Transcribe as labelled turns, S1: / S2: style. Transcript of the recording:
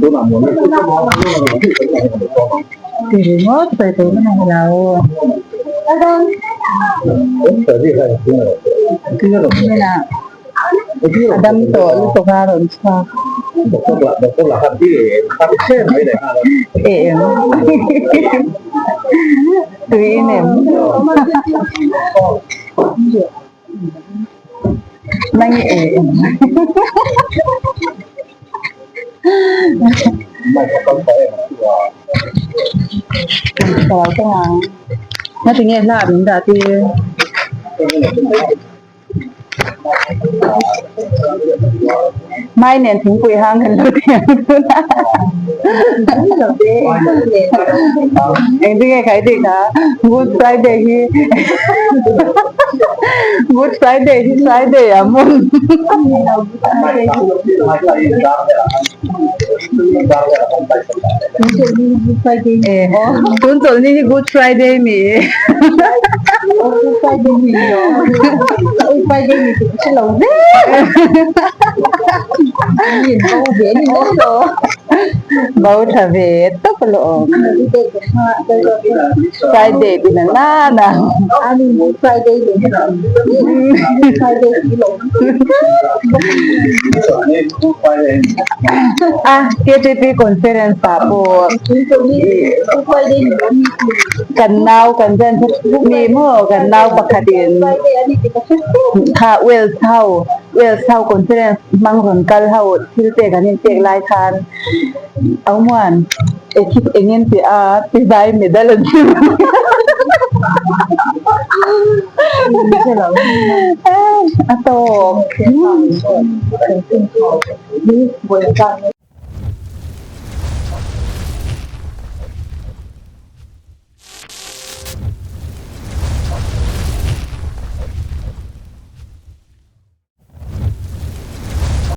S1: Ti ringawt sawi tur ka nei lo. Hmela a dam tawh lutuk a rawn chhuak. Em tui in em. Nang i em. Ka lo tawng ang. Ngatinge hla min dah tir. Mai nen thingpui hang kan lo ti ang tun a. Engtinge khai tih kha Good Friday hi Good Friday hi Friday ah maw? Tun chawlhni hi Good Friday mi? Bo tha ve tawp alawm. Friday ti na na na. A KTP conference ah pawh kan nau kan zan mi maw kan nau pakhatin kha Wales ho Wales ho conference hmang rawn kal ho thil pek an inpek lai khan Auhmuan ekhit engin tih a ti zai medal an chhim a tawk.